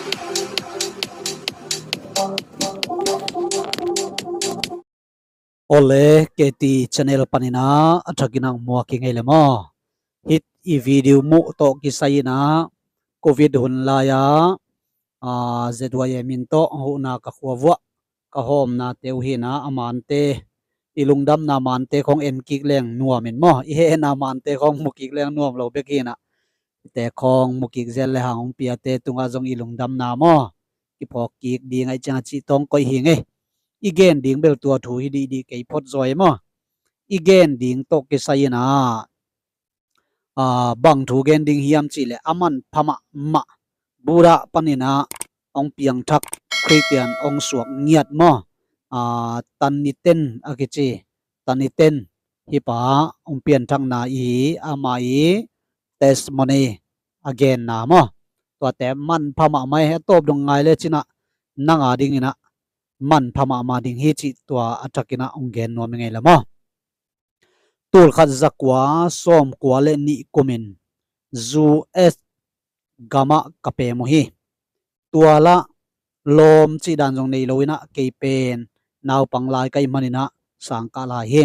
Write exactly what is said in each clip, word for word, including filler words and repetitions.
Ole, K T channel panin ah a thakin ah muak hi ngei le maw? Hih i video muh tawh kisai in ah Covid hun lai-a, a, Z Y M in tawh huhna ka khua vuah ka hawmnate uh hi in ah, a mante, i lungdamna mante khawng en kik leng nuam in maw, i hehna mante khawng mu kik leng nuam lo bek hi in ah, te khawng mu kik zel le hang hong piate tungah zong i lungdamna maw, kiphawk kik ding ahih ciang a cih tawh koih hi ngei. I gen ding bel tua thu hi dihdih kei phot zaw e maw. I gen ding tawh kisai in ah, a, bang thu gen ding hiam cih leh, a manpha mahmah Buddha panin ah hong piangthak Khristian hong suak ngiat maw, a, Tan Ni Ten a kici, Tan Ni Ten, hih pa hong pianthakna i hi, ama i testimony a genna maw, tuate manpha mahmah hi. A tawp dong ngai le cin ah, nang a dingin ah manpha mahmah ding hi cih tua a thakin ah hong gen nuam hi ngei le maw. Tul khat za kua sawm kua le nih kumin U S gamah ka pem uh hi. Tua lah lawm cih dan zong nei lo in ah, kei pen naupang lai ka hih manin ah sang kah lai hi.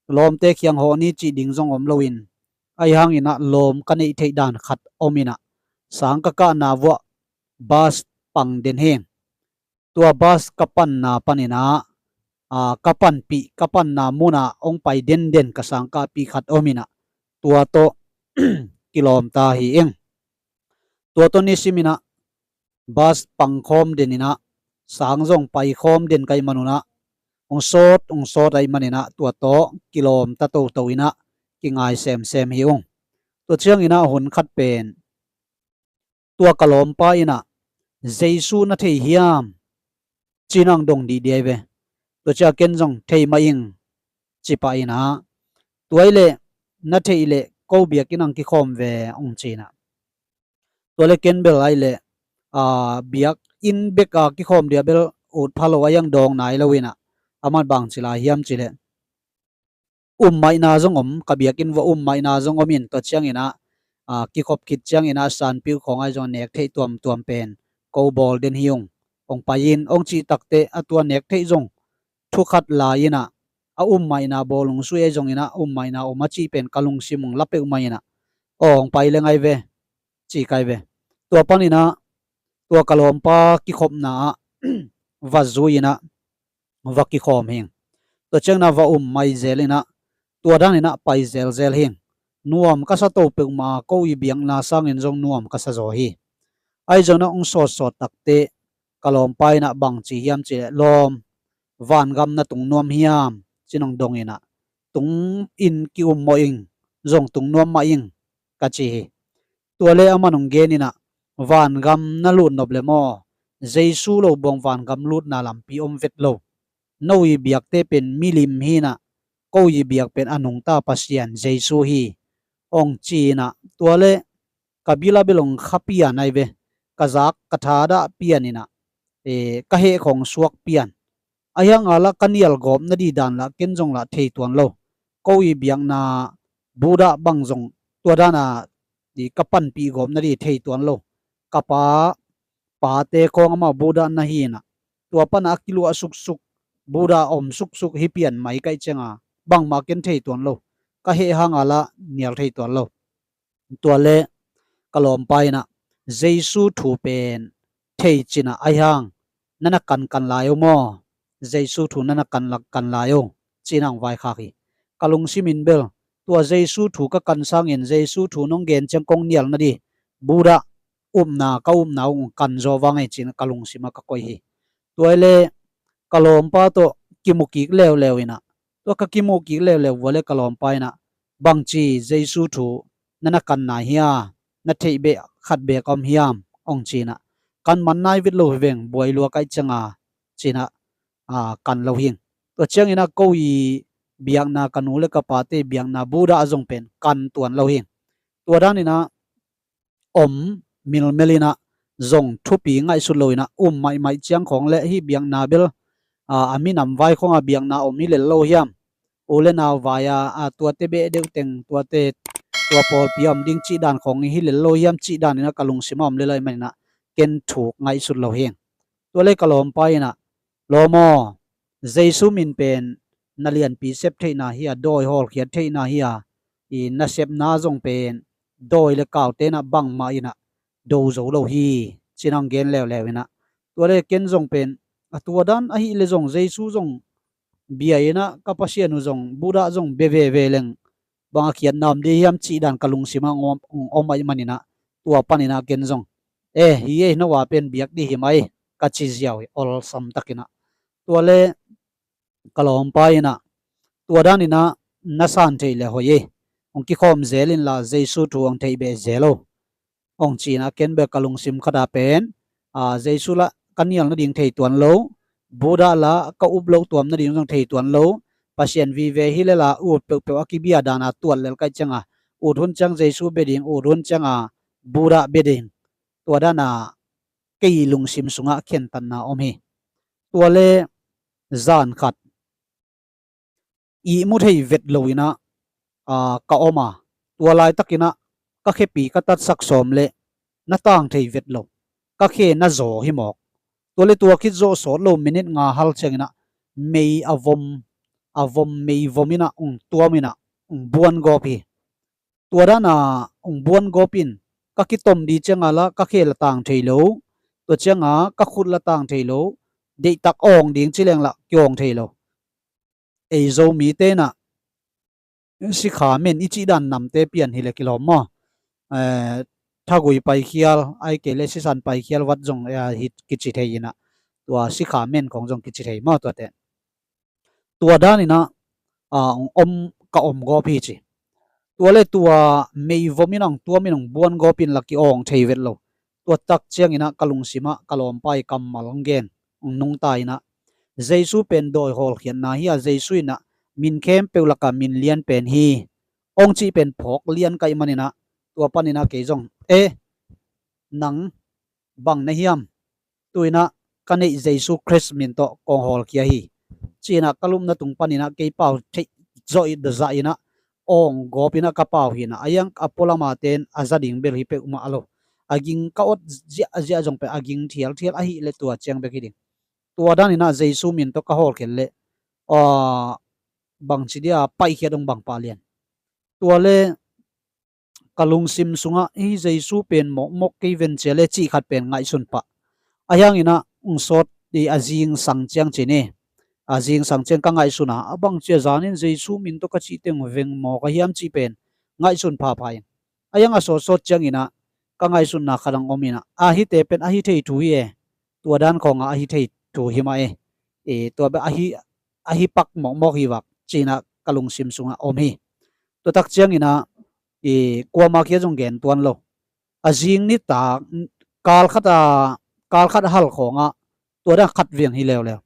Lawmte kiang hawh ni cih ding zong om lo in, ahi hangin ah lawm ka neih theih dan khat om in ah, sang ka kahna vuah bus pang den hi. Tua bus ka panna panin ah, a, ka panpih, ka panna mun ah hong pai denden ka sang kahpih khat om in ah, tua tawh kilawm ta hi ing. Tua tawh nisimin ah bus pang khawm den in ah, sang zong pai khawm den ka hih man un ah, hong sawt hong sawt ahih manin ah, tua tawh kilawm ta toto in ah, kingai semsem hi ung. Tua ciangin ah hun khat pen tua ka lawmpa in ah, "Jesu na thei hiam?" ci-in ah hong dong dihdih ahi ve. Tua ciang ken zong, "Thei mah ing," ci pah in ah, "Tua ahih leh na theih leh ko biakinn ah hong kikhawm ve," hong ci in ah. Tua leh ken bel ahih leh, a, biakinn bek a kikhawm dia bel ut pha lo, ahi hang dawng nai lo in ah, aman bang ci lai hiam cih leh, um maihna zong om, ka biakinn vuah um maihna zong om in, tua ciangin ah, a, kikhop khit ciangin ah sanpiu khawng ahi zong nek theih tuamtuam pen ko bawl den hi ung, hong pai in, hong cih takteh, a tua nek theih zong thu khat lai in ah, a um maihna bawl hong sui ahi zongin ah, um maihna om a cih pen ka lungsim hong la peuhmah in ah, "Aw, hong pai leng ahi ve," ci ka hi ve. Tua panin ah, tua ka lawmpa kikhopna ah va zui in ah, va kikhawm hi ing. Tua ciangin ah va um mai zel in ah, tua danin ah pai zelzel hi ing. Nuam ka sa to peuhmah a, ko i biakna sangin zong nuam ka sa zaw hi. Ahi zongin ah hong sawtsawt takteh, ka lawmpa in ah bang ci hiam cih leh, "Lawm, vangam na tung nuam hiam?" ci-in hong dong in ah, "Tung in ki-um mawh ing, zong tung nuam mah ing," ka ci hi. Tua leh aman hong gen in ah, "Vangam na lut nop leh maw, Jesu lo buang vangam lutna lampi om vet lo. No i biakte pen milim hi in ah, ko i biak pen a nungta Pasian Jesu hi," hong ci in ah, tua leh ka bil ah bel hong kha pian ahi ve. Ka zak ka thadah pian in ah, e, ka heh khawng suak pian. Ahi hang a lah ka nial gawp nading dan lah ken zong lah thei tuan lo. Ko i biakna Buddha bang zong tua dan a, i, ka panpih gawp nading thei tuan lo. Ka pa, pate khawng amau Buddha na hi in ah, tua pan a kiluah suksuk, Buddha om suksuk hi pian mai ka hih ciang a, bangmah ken thei tuan lo. Ka heh hang a lah nial thei tuan lo. Tua leh ka lawmpa in ah, "Jesu thu pen thei cin ah, ahi hang na na kankan lai uh maw? Jesu thu na na kan la-, kan lai uh," ci-in ah hong vaikhak hi. Ka lungsim in bel, "Tua Jesu thu ka kan sangin Jesu thu nong gen ciang kong nial nading Buddha upna, ka upna uh hong kan zaw vang ei," ci-in ah ka lungsim ah ka koih hi. Tua ahih leh ka lawmpa tawh kimu kik leuleu in ah, tua ka kimu kik leuleu vuah leh ka lawmpa in ah, "Bangci Jesu thu na na kan nai hia? Na theih beh khat beek om hiam?" hong ci in ah, "Kan man nai vet lo hi veng, buai lua ka hih ciang a," ci in ah, a, kan lo hi ing. Tua ciangin ah ko i biakna, ka nu leh ka pate biakna Buddha ah zong pen kan tuan lo hi ing. Tua danin ah om milmel in ah, zong thupi ngaihsut lo in ah, um maihmaih ciang khawng leh hih biakna bel, a, a minam vai khawng a biakna om hi lel lo hiam? U leh nau vai a, a, tuate beh deuh teng, tuate, tua pawlpi a om ding cih dan khawng hi lel lo hiam cih danin ah ka lungsim ah om lel ahih manin ah, ken thuk ngaihsut lo hi. Tua le ka lawmpa inah, lawm aw, Jesu min pen na lianpi sep theihna hi a, dawi hawlkhiat theihna hi a, i nasepna zong pen dawi le kaute inah bangmah inah do zo lo hi, ci-in hong gen leuleu inah. Tua le ken zong pen, a tua dan ahih le zong Jesu zong bia inah ka Pasian uh zong Buddha zong bia veve leng bang a khiatna om ding hiam cih dan ka lungsim ah hong om, hong om ahih man inah, tua pan inah ken zong, e, hi ei, no a pen biak ding hi mai, ka ci ziau hi, olsam tak inah. Tua le ka lawmpa inah, tua dan inah na san theih le hoih ei, hong kikhawm zel inla Jesu thu hong theih beh zel o, hong ci inah. Ken bel ka lungsim khat ah pen, a, Jesu lah ka nial nading thei tuan lo, Buddha lah ka up loh tuam nading zong thei tuan lo, Pasian vive hi le la ut peuhpeuh a kibia dan a tuat lel ka hih ciang a, ut hun ciang Jesu bia ding, ut hun ciang a Buddha bia ding, tua dan a kei lungsim sungah khentatna om hi. Tua le zan khat ihmu thei vet lo inah, a, ka om a, tua laitak inah ka khepi ka tatsak sawm le na tang thei vet lo, ka khe na zaw hi mawk. Tua le tua khit zawh sawt lo minute nga hal ciang inah mei a vom, a vom, mei vom inah hong tuam inah hong buan gawp hi. Tua dan a hong buan gawp in ka kitom ding ciang a lah ka khe la tang thei lo, tua ciang a ka khut la tang thei lo, deihtak awng ding ci leng lah kiawng thei lo. Ei Zomite inah sikha men i cih dan namte pian hi le kilawm maw? Eh, thagui paikhial, ahih kei le sisan paikhial vat zong, eh, hi kici thei inah, tua sikha men khawng zong kici thei maw tuate. Tua dan inah, a, hong om, ka om gawp hi ci. Tua le tua mei vom inah hong tuam inah hong buan gawp in lah kiawng thei vet lo. Tua tak ciang inah ka lungsim ah ka lawmpa i kammal hong gen, hong nungta inah, Jesu pen dawi hawlkhiatna hi a, Jesu inah min khempeuh lak ah min lian pen hi, hong cih pen phawk lian ka hih man inah, tua pan inah kei zong, e, nang bang na hiam? Tu inah ka neih Jesu Khrist min tawh kong hawlkhia hi, ci inah ka lupna tung pan inah kei pau theih zawh i zah inah awng gawp inah ka pau hi inah, a hiang a pualam a ten a za ding bel hi peuhmah lo. A ging ka ot ziahziah zong pen a ging thialthial ahih le tua ciang bek hi ding. Tua dan inah Jesu min tawh ka hawlkhiat le, a, bangci dia paihkhiat hong bang pah lian. Tua le ka lungsim sungah hih Jesu pen mawkmawk kei ven cia le cih khat pen ngaihsun pah. A hiang inah hong sawt i a zingsang ciang ci ni, a zingsang ciang ka ngaihsun a, a bang cia zan in Jesu min tawh ka cih teng veng mawk a hiam cih pen ngaihsun phapha in. A hiang a sawtsawt ciang inah ka ngaihsunna khat hong om inah, a hihte pen a hi thei thu hi e, tua dan khawng ah a hi thei thu hi mah e, e, tua bek a hi, a hi pak mawkmawk hi vak, ci inah ka lungsim sungah om hi. Tua tak ciang inah, i, kuama kia zong gen tuan lo. A zing nitak, kal khat a, kal khat a hal khawng ah tua dan khat veng hi leuleu.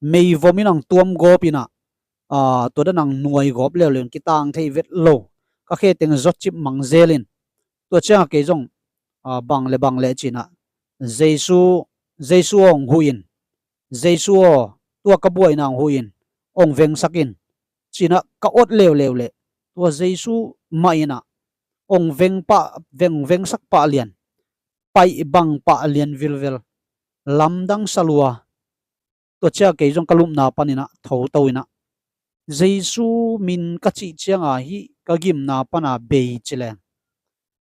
Mei vom inah hong tuam gawp inah, a, tua dan inah hong nuai gawp leuleu in kitang thei vet lo. Ka khe teng zawcip mang zel in. Tua ciang a kei zong, a, bang le bang le ci inah, Jesu, Jesu aw hong huh in, Jesu aw, tua ka buaina hong huh in, hong vengsak in, ci inah ka ot leuleu le, tua Jesu mah inah hong veng pah, veng, vengsak pah lian, paih bang pah lian vilvel, lamdang sa lua. Tua ciang kei zong ka lupna pan inah tho to inah, Jesu min ka cih ciang a hih ka gimna pan a bei ci leng,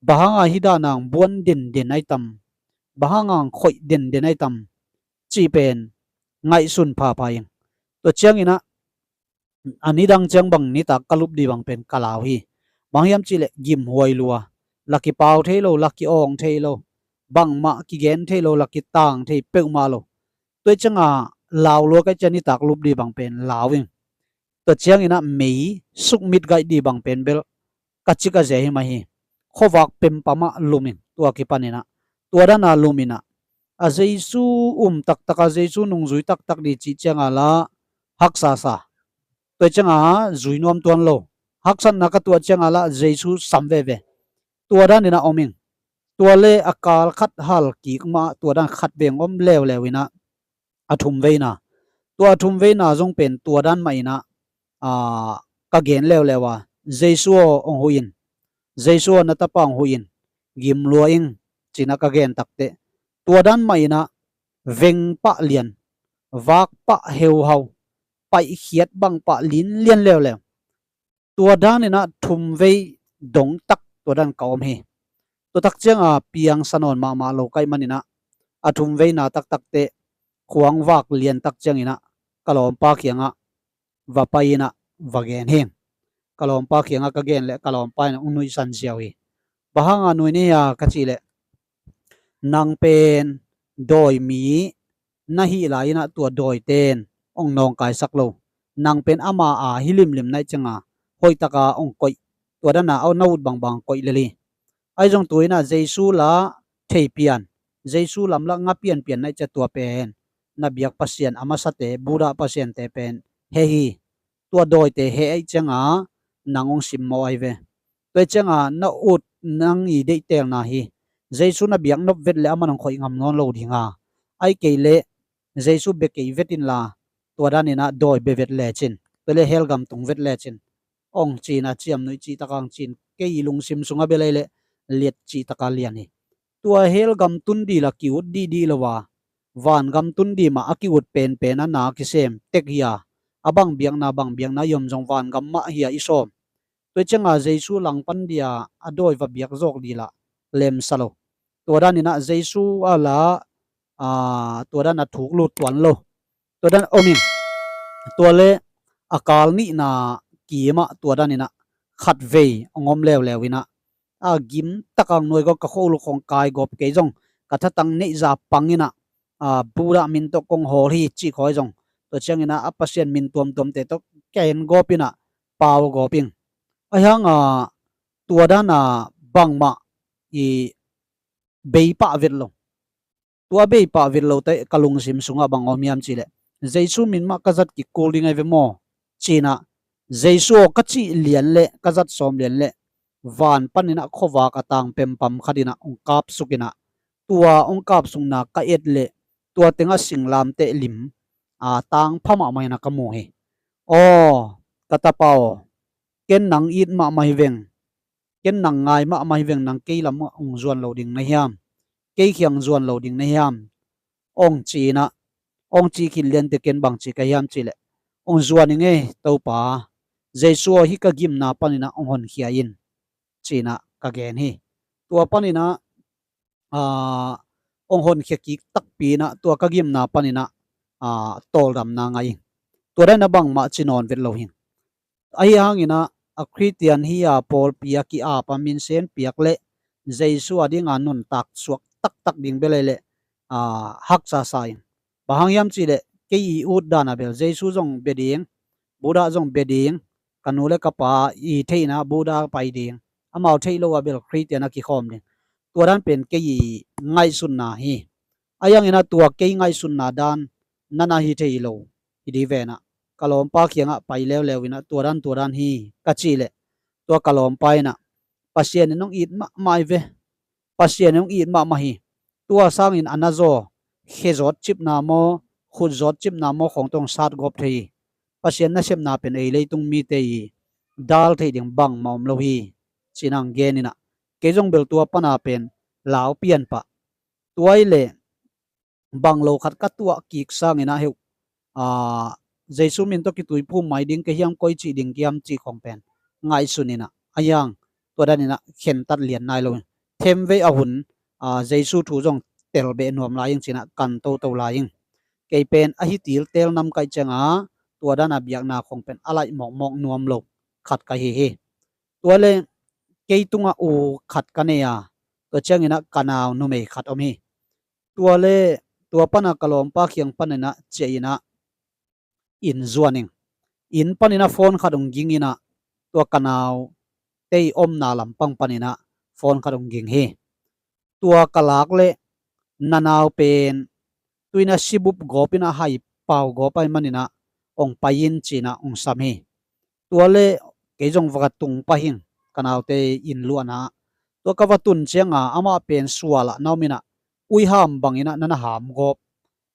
bang hang a hih dan a hong buan denden ahi tam, bang hang a hong khoih denden ahi tam, cih pen ngaihsun phapha ing. Tua ciang inah a nidang ciang bang nitak ka lup ding bang pen ka lau hi. Bang hiam cih leh gimhuai lua, lah kipau thei lo, lah ki-awng thei lo, bangmah kigen thei lo, lah kitang thei peuhmah lo. Tua ciang a lau lua ka hih ciang nitak lup ding bang pen lau ing. Tua ciang inah mei sukmit gaih ding bang pen bel ka cik a ze hi mah hi. Khuavak pempam ah lum in, tua kipan inah, tua dan a lum inah, a Jesu um taktak a, Jesu nungzui taktak ding cih ciang a lah haksa sa. Tua ciang a zui nuam tuan lo. Haksatna ka tuah ciang a lah Jesu sam veve. Tua dan inah om ing. Tua le a kal khat hal kik mah tua dan khat veng om leuleu inah, a thum veina. Tua a thum veina zong pen tua dan mah inah, a, ka gen leuleu a, Jesu aw hong huh in, Jesu aw na tapa hong huh in, gim lua ing, ci inah ka gen takteh, Tua dan mah inah veng pah lian, vak pah heuhau, paihkhiat bang pah linlian leuleu. Tua dan inah thumvei dongtak tua dan ka om hi. Tua tak cianga piangsa nawn mahmah lo ka hih man inah a thumveina taktak teh khuangvak liantak ciang inah ka lawmpa kiangah va pai inah va gen hi. Ka lawmpa kiangah ka gen leh ka lawmpa inah hong nuihsan ziau hi. Bang hanga nui na hia ka cih leh, nang pen dawi mi na hih lai inah tua dawite in hong nawngkaisak lo. Nang pen ama a hi limlim na hih cianga hoihtaka hong koih, tua dana a na ut bangbang koih lel hi. Ahi zong tu inah Jesu la thei pian, Jesu lam la nga pianpian na hih ciang tua pen na biak Pasian a masate, Buddha pasiante pen heh hi. Tua dawite heh ahih cianga nang hong simmawh ahi ve. Tua ahih cianga na ut nang i deihtelna hi. Jesu na biak nop vet leh aman hong khoih ngam nawn lo dinga, ahih kei leh Jesu bia kei vet inla, tua dan inah dawi bia vet lecin, tua leh hell gam tung vet lecin, hong ci inah ciamnuih cihtak hong ci in, kei i lungsim sungah bia lai leh liat cihtaka lian hi. Tua hell gam tun dila ki-ut dihdih lo a, vangam tun dih mah a ki-ut penpen a na kisem tek hi a, a bang biakna bang biakna i om zong vangam mah hi a i sawm. Tua cianga Jesu langpan dia a dawi va biak zawk dila lemsa lo. Tua dan inah Jesu a la, aa, tua dan a thuk lut tuan lo. Tua dan om in, tua leh a kal nihna kimah tua dan inah khatvei hong om leuleu inah, a gimtak hong nuai gawp, ka khualuk hong kai gawp, kei zong ka thatang neihza pang inah, a, Buddha min tawh kong hawl hi cih khawng zong, tua ciang inah a Pasian min tuamtuamte tawh ken gawp inah pau gawp ing. Ahi hanga tua dana bangmah i bei pah vet lo. Tua bei pah vet lo teh ka lungsim sungah bang om hiam cih leh, Jesu min mah ka zat kik kul ding ahi ve maw, ci inah, Jesu aw ka cih lian leh, ka zat sawm lian leh, van pan inah khuavak a tang pempam khat inah hong kapsuk inah, tua hong kapsukna ka et leh, tua tengah singlamteh lim a tangpha mahmah inah ka mu hi. Aw, ka tapa aw, ken nang it mahmah hi veng, ken nang ngai mahmah hi veng, nang kei lamah hong zuan lo ding na hiam, kei kiang zuan lo ding na hiam, hong ci inah, hong ci khin lian teh ken bang ci ka hiam cih leh, hong zuan ing ei Topa, Jesu aw hih ka gimna pan inah hong honkhia in, ci inah ka gen hi. Tua pan inah, aa, hong honkhia kik takpi inah tua ka gimna pan inah, aa, tawldamna ngah ing. Tua dan inah bangmah ci nawn vet lo hi. Ahi hang inah a Khristian hi a pawlpi a ki-ap a minsen piak leh Jesu a dinga nuntak suak taktak ding bia lai leh, aa, haksa sa ing. Bang hang hiam cih leh kei i ut dana bel Jesu zong bia ding, Buddha zong bia ding, ka nu leh ka pa i theihna Buddha pai ding, amau theih lo a bel Khristian a kikhawm ding. Tua dan pen kei i ngaihsutna hi. Ahi hang inah tua kei ngaihsutna dan nana hi thei lo hi ding ve inah, ka lawmpa kiangah pai leuleu inah tua dan tua dan hi ka cih leh, tua ka lawmpa inah, Pasian in hong it mahmah hi ve, Pasian in hong it mahmah hi. Tua sangin a na zaw, khe zawtcipna maw, khut zawtcipna maw khawng tawh hong sat gawp thei hi. Pasian nasepna pen ei leitung mite i dal theih ding bangmah om lo hi, ci inah hong gen inah, kei zong bel tua pana pen lau pian pah. Tua ahih leh bang lo khat ka tuah kik sang inah heuh, aa, Jesu min tawh kituiphum mai ding ka hiam, koi cih ding ka hiam cih khawng pen ngaihsun inah, ahi hang tua dan inah khentat lian nai lo. Themvei a hun, aa, Jesu thu zong telbeh nuam lai ing ci inah kan toto lai ing. Kei pen ahi tiltel nam ka hih cianga tua dana biakna khawng pen a laih mawkmawk nuam lo khat ka hi hi. Tua leh kei tungah u khat ka nei a, tua ciang inah ka nau numei khat om hi. Tua leh tua pana ka lawmpa kiang pan inah ciah inah inn zuan ing. Inn pan inah phone khat hong ging inah, tua ka naute i omna lampang pan inah phone khat hong ging hi. Tua ka lak leh, na nau pen tu inah sibup gawp inah hai pau gawp ahih man inah hong pai in ci inah hong sam hi. Tua leh kei zong va ka tung pah ing, ka naute inn luahna. Tua ka va tun cianga amah pen sualah na om inah, uiham bang inah nana ham gawp,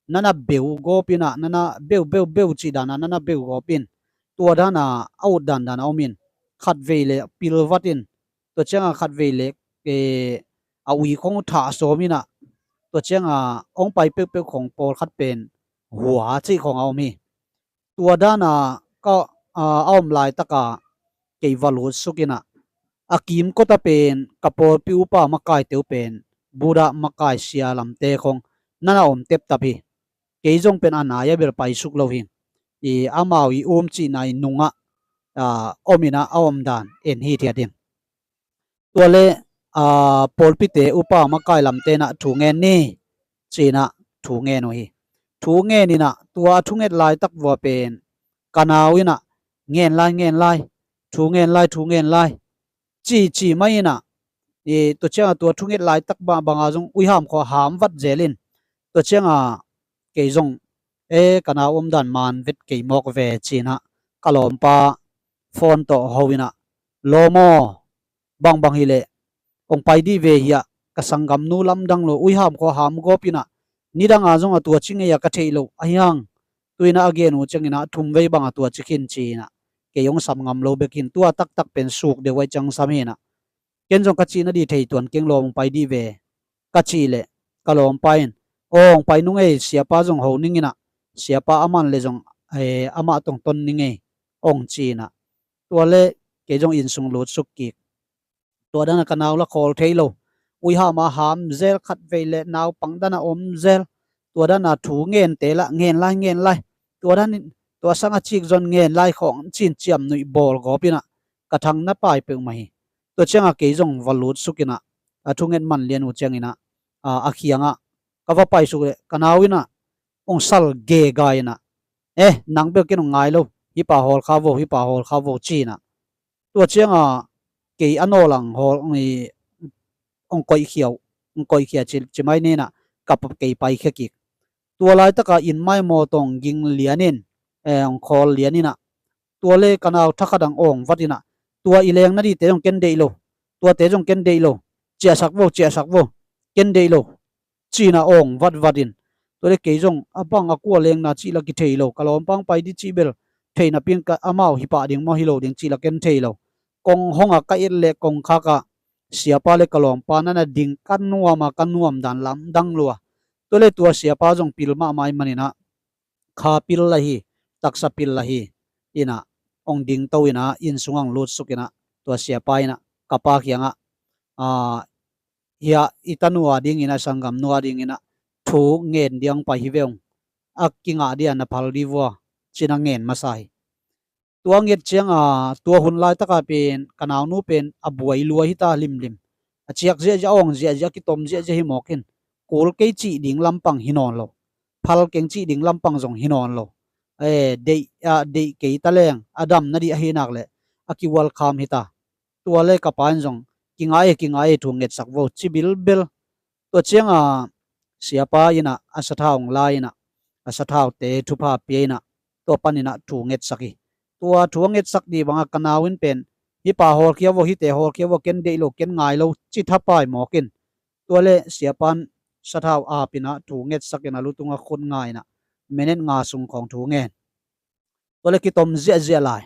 nana beu gawp inah, nana beu beu beu cih dana nana beu gawp in, tua dana a ut dandan a om in, khatvei leh pilvat in, tua cianga khatvei leh, eh, a ui khawng uh thah sawm inah, Tua cianga hong pai peuhpeuh khong pawlkhat pen hua cih khong a om hi. Tua dana ka a om laitaka kei va lutsuk inah a kimkota pen ka pawlpi upa makaite uh pen Buddha makai sia lamte khong nana om teptap hi. Kei zong pen a nai a bel paisuk lo hi. I amau i um cihna i nungah om inah a om dan en hithiat in. Tua le pawlpite upa makai lamte inah thu ngen ni cinah thu ngen uh hi. Thu ngen inah tua a thunget laitak vua pen ka nau inah ngen lai ngen lai, thu ngen lai thu ngen lai ci ci mai inah. Tua cianga tua thunget laitak banga zong uiham khua ham vat zel in. Tua cianga kei zong e ka nau omdan man vet kei mawk ve cinah ka lawmpa phone tawh ho inah lawm aw, bangbang hileh hong pai dih ve hiah, ka sanggamnu lamdang lo uiham khua ham gawp inah nidanga zong a tua ci ngei a ka theih loh ahi hang. Tuinah a gen uh cianginah thumvei banga tua ci khin cinah kei hong sam ngam lo bekin tua taktak pen suk deuh aih ciang sam hinah. Ken zong ka cihna dih thei tuan keng lawm hong pai dih ve ka cih leh ka lawmpa in aw hong pai nungei, siapa zong ho ning inah, siapa a man le zong amah tong ton ningei hong cinah. Tua le kei zong innsung lutsuk kik. Tua dana ka nau la khawl thei lo. Uiham a ham zel khat vei le naupang dana om zel. Tua dana thu ngente lah ngen lai ngen lai. Tua danin tua sanga cik zon ngen lai khawng cin ciam nuih bawl gawp inah ka thang na pai peuhmah hi. Tua cianga kei zong va lutsuk inah a thunget man lian uh cianginah a khiangah ka va paisuk le ka nau inah hong sal gega inah e nang bel ken hong ngai lo, hih pa hawl kha vo, hih pa hawl kha vo cinah. Tua cianga kei a nawlang hawl hong koihkhia uh, hong koihkhia ci mai ninah ka kei paikhia kik. Tua laitaka inn maimaw tawng ging lianin hong khawl lian inah tua le ka nau thakhat ang awng vat inah tua i leng nadihte zong ken deih lo, tuate zong ken deih lo, ciahsak vo ciahsak vo, ken deih lo cinah awng vatvat in. Tua le kei zong a bang a kua lengna cih la kithei lo, ka lawmpa hong pai dih cih bel thei napi in ka amau hi pah ding maw hi lo ding cih la ken thei lo. Kong hong a ka et le kong khakah siapa le ka lawmpa nana ding ka nuam a ka nuam dan lamdang lua. Tua le tua siapa zong pil mahmah ih maninah kha pil la hi, taksa pil la hi inah hong dingto inah inn sungah hong lutsuk inah tua siapa inah ka pa khiangah hiah i tanu a dinginah sanggamnu a dinginah thu ngen diang pai hi ve ung, a kingah dia na phal di vua cinah ngen masa hi. Tua nget cianga tua hun laitaka pen ka naunu pen a buai lua hita limlim. A ciak ziahziah, a awng ziahziah, a kitom ziahziah hi mawk in kul kei cih ding lampang hi nawn lo, phal keng cih ding lampang zong hi nawn lo. Deih kei ta leng a dam nadih ahi nak leh a kiualkham hita. Tua le ka pa in zong kingai e kingai e thu ngetsak vo ci bilbel. Tua cianga siapa inah a sathau hong la inah a sathaute thupha pia inah tua paninah thu ngetsak hi. Tua thu a ngetsak dih banga ka nau in pen hih pa hawlkhia vo, hihte hawlkhia vo, ken deih lo ken ngai lo ci thapai mawk in. Tua le siapa in sathau ap inah thu ngetsak inah lutunga khut nga inah minute nga sung khawng thu ngen. Tua le kitom ziahziah lai.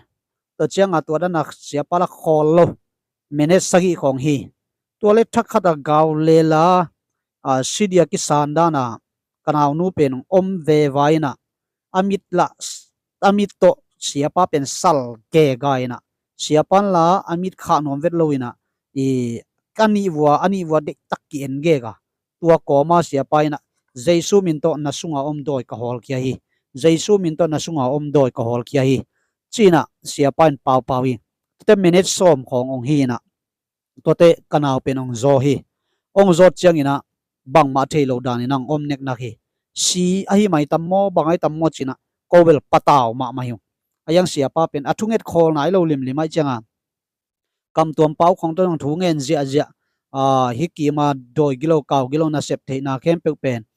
Tua cianga tua dana siapa la khawl lo minute sagih khawng hi. Tua le thakhata gau lela sidia kisan dana ka naunu pen om veva inah a mit lah a mit tawh siapa pen sal gega inah siapa in la a mit khah nuam vet lo inah i ka nihvua a nihvua deihtak ki-en gega. Tua kawma siapa inah Jesu min tawh na sunga om dawi ka hawlkhia hi. Jesu min tawh na sunga om dawi ka hawlkhia hi cinah siapa in paupau hi. Tuate minute sawm khawng hong hi inah tuate ka nau pen hong zaw hi. Hong zawt cianginah bangmah thei lo danin ang om neknak hi. Si ahi mai tam maw bang ahi tam maw cinah ko bel patau mahmah hi ung. A iang siapa pen a thunget khawl nai lo limlim aih cianga kamtuam pau khawng tawh zong thu ngen ziahziah. Hih kima dawi gilo kau gilo nasep theihna khempeuh pen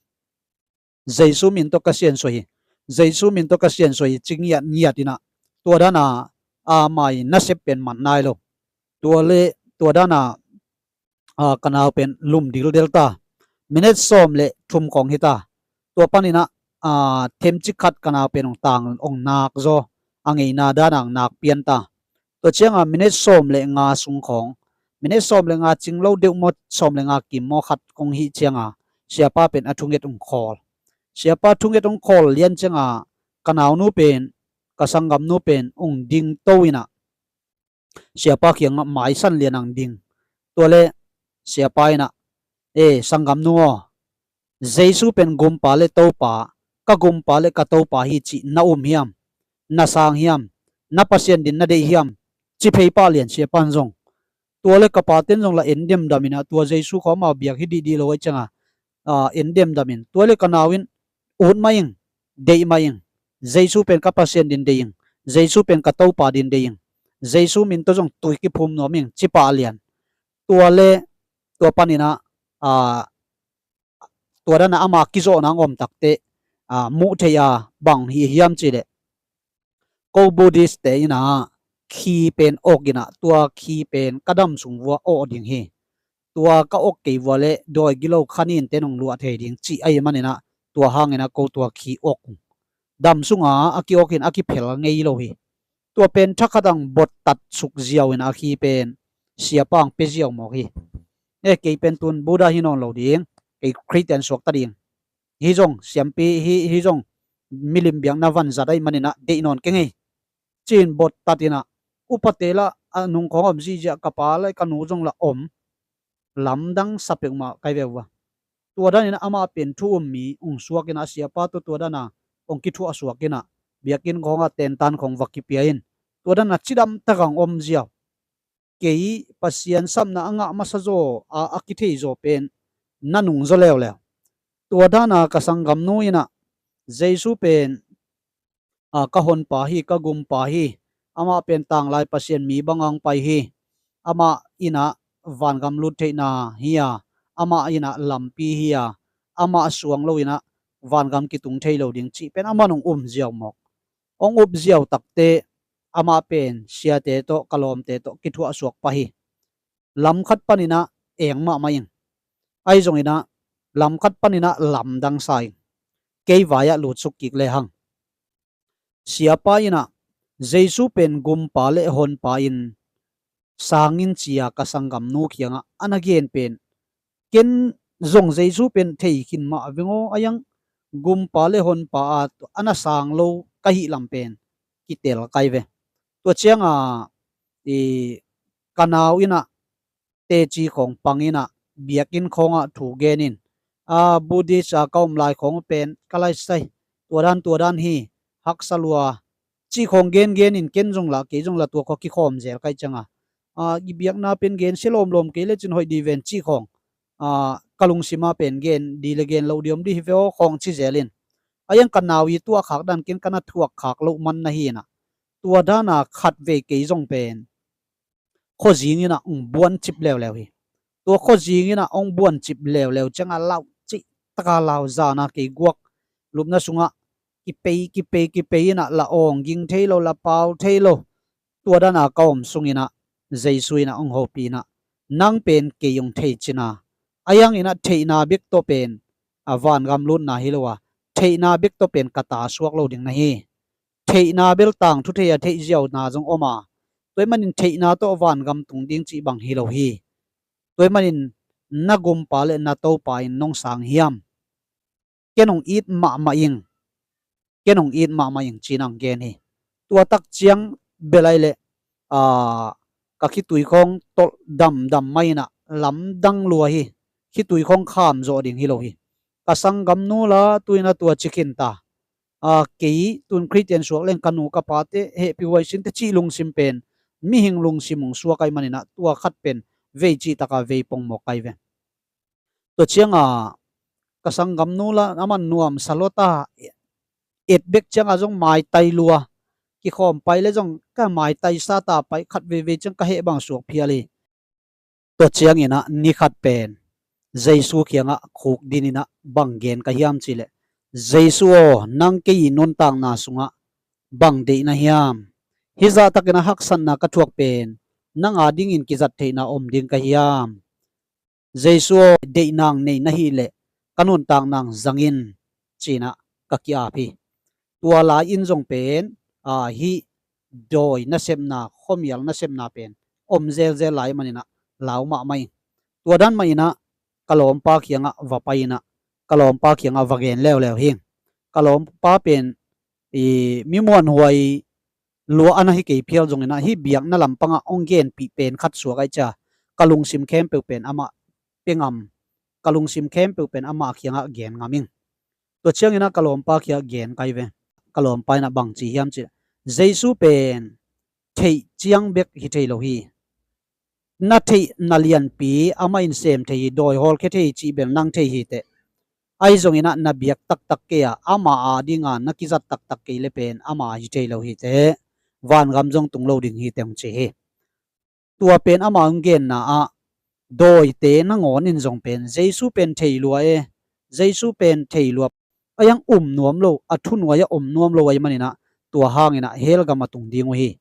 Jesu min tawh ka siansuah hi, Jesu min tawh ka siansuah hi ci ngiat ngiat inah tua dana a mai nasep pen mat nai lo. Tua le tua dana ka nau pen lum dildel ta. Minute sawm le thum khawng hita. Tua paninah themcik khat ka nau pen hong tang hong nak zaw, a ngeina dana hong nak pian ta. Tua cianga minute sawm le nga sung khawng, minute sawm le nga cing lo deuh maw sawm le nga kim maw khat kong hih cianga siapa pen a thunget ung khawl. Siapa thunget ung khawl lian ciangah ka naunu pen, ka sanggamnu pen ung dingto inah siapa kiangah maisan lian ang ding. Tuale siapa inah, "E, sanggamnu aw, Jesu pen Gumpa le Topa, ka Gumpa le ka Topa hi cih na um hiam? Na sang hiam? Na Pasian din na deih hiam?" ci phei pah lian siapa in zong. Tuale ka paten zong la en demdam inah, tua Jesu khawng amau biak hi dihdih lo ahih ciangah, a, en demdam in. Tuale ka nau in, "Ut mah ing, deih mah ing. Jesu pen ka Pasian din deih ing. Jesu pen ka Topa din deih ing. Jesu min tawh zong tui kiphum nuam ing," ci pah lian. Tuale tua paninah, a, tua danah ama kizawhna ang om takteh, a, muh theih a, bang hi hiam cihleh, ko Buddhist te inah khi pen awk inah, "Tua khi pen ka dam sung vua awk ding hi. Tua ka awk kei vua le dawi gilo khanin te nong luah thei ding," cih ahih maninah, tua hanginah ko tua khi awk ung. Dam sunga a kiawk in a kiphel ngei lo hi. Tua pen thakhat ang bottat suk ziau inah a khi pen siapa ang pia ziau mawk hi. E, kei pen tun Buddha hi nawn lo ding, kei Khristian suakta ding. Hih zong siampi, hih, hih zong milim biakna vanzat ahih maninah deih nawn keng ei, ci-in bottat inah, upate lah a nung khawng om zihziah, ka pa le ka nu zong lah om, lamdang sa peuhmah kai ve uh a. Tua daninah amah pen thu um mi ung suak inah, siapa tawh tua dana ong kithuah suak inah, biakinn khawngah tentan khawng va kipia in, tua dana cidamtak ang om ziau. Kei Pasian sapna a ngah masa zaw a, a kithei zaw pen na nung zaw leuleu. Tua dana ka sanggamnu inah Jesu pen, a, ka honpa hi, ka Gumpa hi. Amah pen tanglai Pasian mi banga ong pai hi. Amah inah vangam lut theihna hi a, amah inah lampi hi a, amah suang lo inah vangam kitung thei lo ding cih pen amah nung um ziau mawk. Ong up ziau takteh amah pen siate tawh, ka lawmte tawh kithuah suak pah hi. Lamkhat paninah eng mahmah ing. Ahi zonginah lamkhat paninah lamdang sa ing. Kei vai-ah lutsuk kik lehang, siapa inah Jesu pen Gumpa le Honpa in sang in ci-a ka sanggamnu kiangah a na gen pen, ken zong Jesu pen thei khin mah veng aw, a yang Gumpa le Honpa a, a na sang lo ka hih lam pen kitel kai ve. Tua ciangah, i, ka nau inah teci khawng pang inah, biakinn khawngah thu gen in, a, Buddhist a ka om lai khawng pen ka laisai, tua dan tua dan hi, haksa lua, cih khawng gengen in, ken zong lah, kei zong lah tua khawng kikhawm zel kai ciangah, a, i biakna pen gensia lawmlawm kei lecin hoih dih ven cih khawng, a, ka lungsima pen gen dih le gen loh dih om dih hi ve aw khawng ci zel in. A yang ka nau i tuah khak dan ken ka na thuak khak loh man na hi inah, tua dana khatvei kei zong pen khuazing inah ong buancip leuleu hi. Tua khuazing inah ong buancip leuleu ciangah lau cih taka lau zana kei guak lupna sungah kipei, kipei, kipei inah la awng ging thei lo, la pau thei lo. Tua dana ka om sunginah Jesu inah ong hopih inah, nang pen kei ong thei cina. A yang inah theihna bek tawh pen a vangam lutna hi lo a, theihna bek tawh pen ka ta suak lo ding na hi. Theihna bel tangthu thei a theih ziauna zong om a, tua ahih manin theihna tawh vangam tung ding cih bang hi lo hi. Tua ahih manin na Gumpa le na Topa in nong sang hiam? Ken ong it mahmah ing. Ken ong it mahmah ing, ci-in ang gen hi. Tua tak ciang bel ai leh, a, ka khitui khawng tolh damdam mah inah lamdang lua hi. Khitui khawng kham zawh ding hi lo hi. Ka sanggamnu la tu inah tua ci khin ta. A, kei tun Khristian suak leng ka nu ka pate hehpih huai sin teh cih lungsim pen mihing lungsim ung suak ahih maninah tua khat pen vei cih taka vei pongmawk kai ve. Tua ciangah ka sanggamnu la aman nuamsa lua ta, et bek ciangah zong maitai lua, kikhawm pai le zong ka maitai sa ta pai, khat veivei ciang ka heh bang suak phial hi. Tua cianginah ni khat pen Jesu kiangah khukdin inah bang gen ka hiam cihleh, Jesu aw, nang kei i nuntakna sungah bang deih na hiam? Hih zahtakinah haksatna ka thuak pen nang a dingin kizat theihna om ding ka hiam? Jesu aw, deihna nei na hih leh ka nuntakna zang in, ci-inah ka ki-ap hi. Tua lai-in zong pen, a, hih dawi nasepna, khuamial nasepna pen om zelzel lai maninah lau mahmah ing. Tua dan mahinah ka lawmpa kiangah va pai inah, ka lawmpa kiangah va gen leuleu hi. Ka lawmpa pen i mi muanhuai lua a na hi kei phial zongin ah hih biakna lampangah hong genpih pen khat suak ahih ciang ka lungsim khempeuh pen amah pia ngam, ka lungsim khempeuh pen amah kiangah gen ngam ing. Tua ciangin ah ka lawmpa kiangah gen kai ve. Ka lawmpa in ah bang ci hiam cih leh, Jesu pen theih ciang bek hi thei lo hi. Na theihna lianpi amah in sem thei hi, dawi hawlkhia thei hi cih bel nang thei hi teh. Ahi zongin ah na biak taktak kei a, ama adinga na kizat taktak kei le pen ama hi thei lo hi teh. Vangam zong tung lo ding hi teh hong ci hi. Tua pen ama hong genna ah dawite nangawn in zong pen Jesu pen thei lua e, Jesu pen thei lua, a iang um nuam lo, a thunuai a om nuam lo ahih manin ah tua hangin ah hell gam a tung ding uh hi.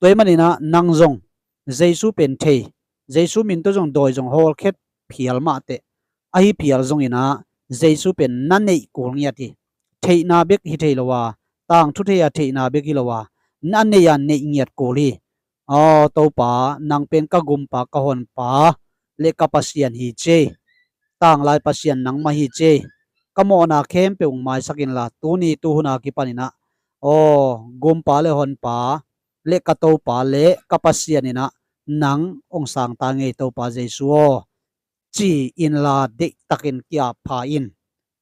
Tua ahih manin ah nang zong Jesu pen thei, Jesu min tawh zong dawi zong hawlkhia phial mah teh, ahi phial zongin ah Jesu pen na neih kul ngiat hi. Theihna bek hi thei lo a, tangthu thei a theihna bek hi lo a, na neih a neih ngiat kul hi. Aw Topa, nang pen ka gumpa, ka honpa le ka Pasian hi ci ei. Tanglai Pasian nangmah hi ci ei. Ka mawhna khempeuh maisak inla, tuni tuhun a kipanin ah aw gumpa le honpa le ka Topa le ka Pasian in ah nang hong sang ta ngei Topa Jesu aw, ci inla deihtakin ki-ap pha in,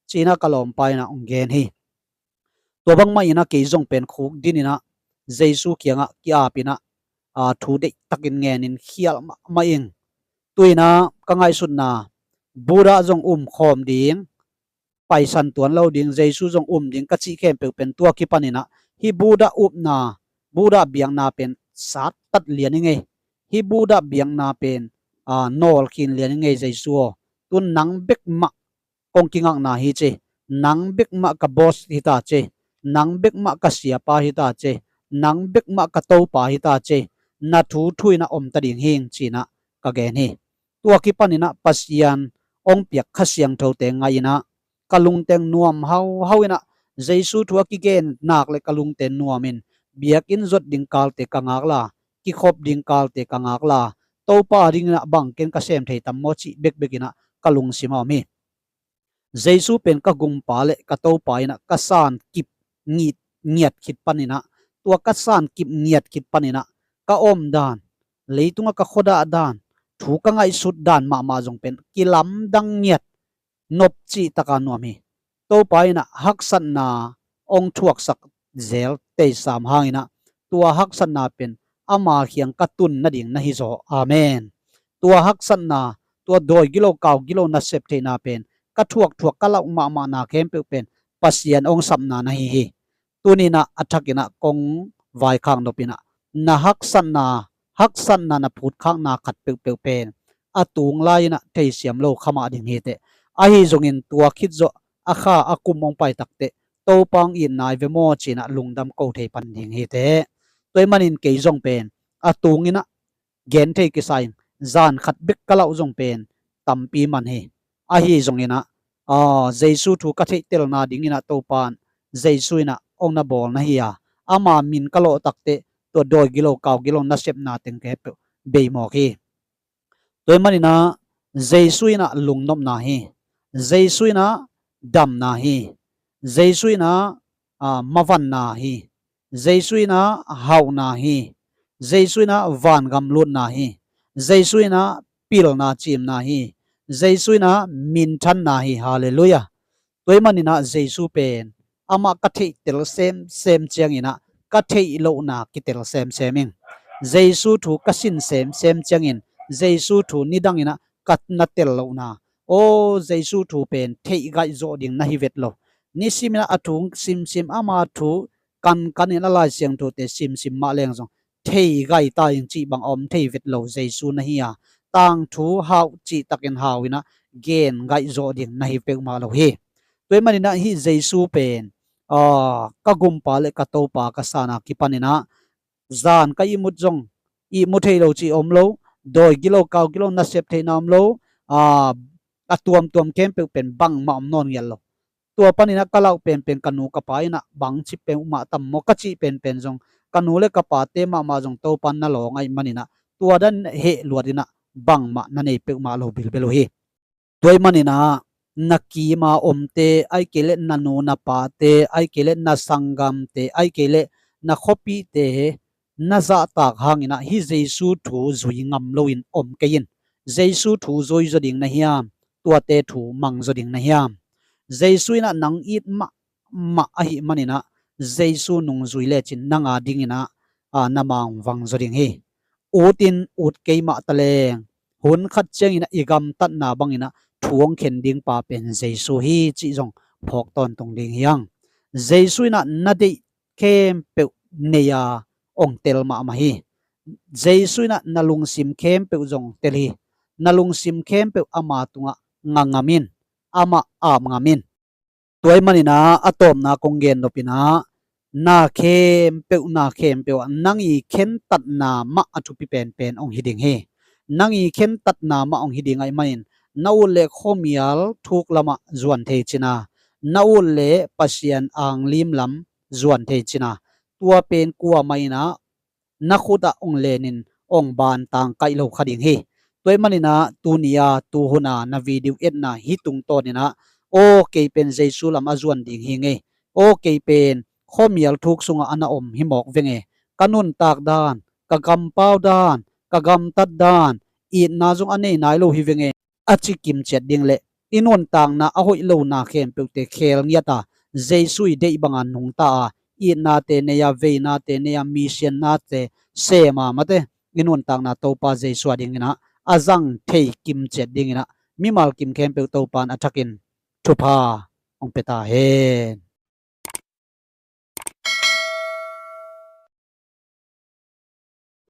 ci-in ah ka lawmpa in ah hong gen hi. Tua bangmah in ah kei zong pen khukdin in ah Jesu kiangah ki-ap in ah, aa, thu deihtakin ngenin khial mahmah ing. Tu-in ah ka ngaihsutna Buddha zong um khawm ding, paisan tuan lo ding, Jesu zong um ding ka cih khempeuh pen tua kipanin ah hih Buddha upna, Buddha biakna pen sattat lian ing ei. Hih Buddha biakna pen, aa, nawlkhin lian ing ei Jesu aw. Tu nang bek mah kong kingakna hi ci ei. Nang bek mah ka boss hi ta ci ei. Nang bek mah ka siapa hi ta ci ei. Nang bek mah ka Topa hi ta ci ei. Na thu thu in ah om ta ding hi ing ci-in ah ka gen hi. Tua kipanin ah Pasian hong piak Kha Siangthote ngaih in ah ka lungteng nuam hauhau in ah, Jesu thu a kigen nak le ka lungteng nuamin, biakinn zuat ding kalte ka ngak la, kikhop ding kalte ka ngak la, Topa dingin ah bang ken ka sem thei tam maw cih bekbek in ah ka lungsim a om hi. Jesu pen ka gumpa le ka Topa in ah ka san kip ngiat, ngiat khit panin ah, tua ka san kip ngiat khit panin ah ka om dan, leitungah ka khuadah dan, thu ka ngaihsut dan mahmah zong pen kilamdang ngiat, nop cih taka nuam hi. Topa in ah haksatna hong thuaksak zel teisam hangin ah tua haksatna pen ama kiang ka tun nading na hi zaw. Amen. Tua haksatna, tua dawi gilo kau gilo nasep theihna pen ka thuakthuak ka lauh mahmahna khempeuh pen Pasian hong sapna na hi hi. Tuni in ah a thakin ah kong vaikhak nop in ah na haksatna, haksatna na phutkhakna khat peuhpeuh pen a tung lai in ah theisiam lo kha mah ding hi teh. Ahi zongin tua khit zawh a kha a kum hong pai tak teh Topa hong it nai ve maw ci-in ah lungdam ko thei pan ding hi teh. Tua ahih manin kei zong pen a tung in ah gen thei kisa ing, zan khat bek ka lauh zong pen tampi man hi. Ahi zongin ah, aa, Jesu thu ka theihtelna dingin ah Topa in Jesu in ah hong na bawl na hi a, ama min ka lawh tak teh tua dawi gilo kau gilo nasepna teng khempeuh bei mawk hi. Tua ahih manin ah Jesu in ah lungnopna hi. Jesu in ah damna hi. Jesu in ah, aa, mavanna hi. Jesu in ah hauhna hi. Jesu in ah vangam lutna hi. Jesu in ah pilna cimna hi. Jesu in ah minthanna hi. Halleluiah. Tua ahih manin ah Jesu pen amah ka theihtel semsem ciangin ah ka theih lohna kitel semsem ing. Jesu thu ka sin semsem ciangin Jesu thu nidangin ah ka na tel lohna, aw Jesu thu pen theih gaih zawh ding na hi vet lo. Nisimin ah a thu simsim, ama thu kankan in a Lai Siangthote simsim mah leng zong thei gai ta ing cih bang a om thei vet lo Jesu na hi a, tangthu hau cih takin hau in ah gen gaih zawh ding na hi peuhmah lo hi. Tua ahih manin ah hih Jesu pen, aa, ka gumpa le ka Topa ka san a kipan in ah zan ka ihmut zong ihmu thei lo cih om lo, dawi gilo kau gilo nasep theihna om lo, aa, a tuamtuam khempeuh pen bangmah om nawn ngiat lo. Tua panin ah ka lauh penpen ka nu ka pa in ah bang ci peuhmah tam maw ka cih penpen zong ka nu le ka pate mahmah zong Topa in na lawng ahih manin ah tua dan heh luat in ah bangmah na nei peuhmah lo bilbel uh hi. Tua ahih manin ah na kima omte, ahih kei leh na nu na pate, ahih kei leh na sanggamte, ahih kei leh na khuapihte na zahtak hangin ah hih Jesu thu zui ngam loin om kei in. Jesu thu zui zaw ding na hiam? Tuate thu mang zaw ding na hiam? Jesu in ah nang it mahmah ahih manin ah Jesu nungzui lecin nang a dingin ah, a, na ma hong vang zaw ding hi. Ut in ut kei mah ta leng, hun khat ciangin ah i gamtatna bangin ah thu hong khen ding pa pen Jesu hi cih zong phawk tawntung ding hi hang. Jesu in ah na deih khempeuh nei a hong tel mahmah hi. Jesu in ah na lungsim khempeuh zong tel hi. Na lungsim khempeuh ama tungah nga ngam in, amah ap ngam in. Tua ahih manin ah a tawpna kong gen nop in ah, na khempeuh, na khempeuh ah nang i khentatna mah a thupi penpen hong hi ding hi. Nang i khentatna mah hong hi ding ahih manin na ut leh khuamial thuk lamah zuan thei cin a, na ut leh Pasian anglim lam zuan thei cin a, tua pen kuamah in ah na khut ah hong lenin hong bantang kaih lo kha ding hi. Tua ahih manin ah tuni a, tuhun a na video etna hih tungtawnin ah, aw kei pen Jesu lam a zuan ding hi ing ei, aw kei pen khuamial thuk sungah a na om hi mawk veng e, ka nuntak dan, ka kampau dan, ka gamtat dan, itna zong a nei nai lo hi veng e, a ci kimciat ding leh i nuntakna a hoih lo na khempeuhte kheel ngiat a, Jesu i deih banga nungta a, itnate nei a, veinate nei a, misiannate sem a, mate, i nuntakna Topa Jesu a dingin ah a zang thei kimciat dingin ah mimal kim khempeuh Topa in a thakin thupha hong pia ta hen.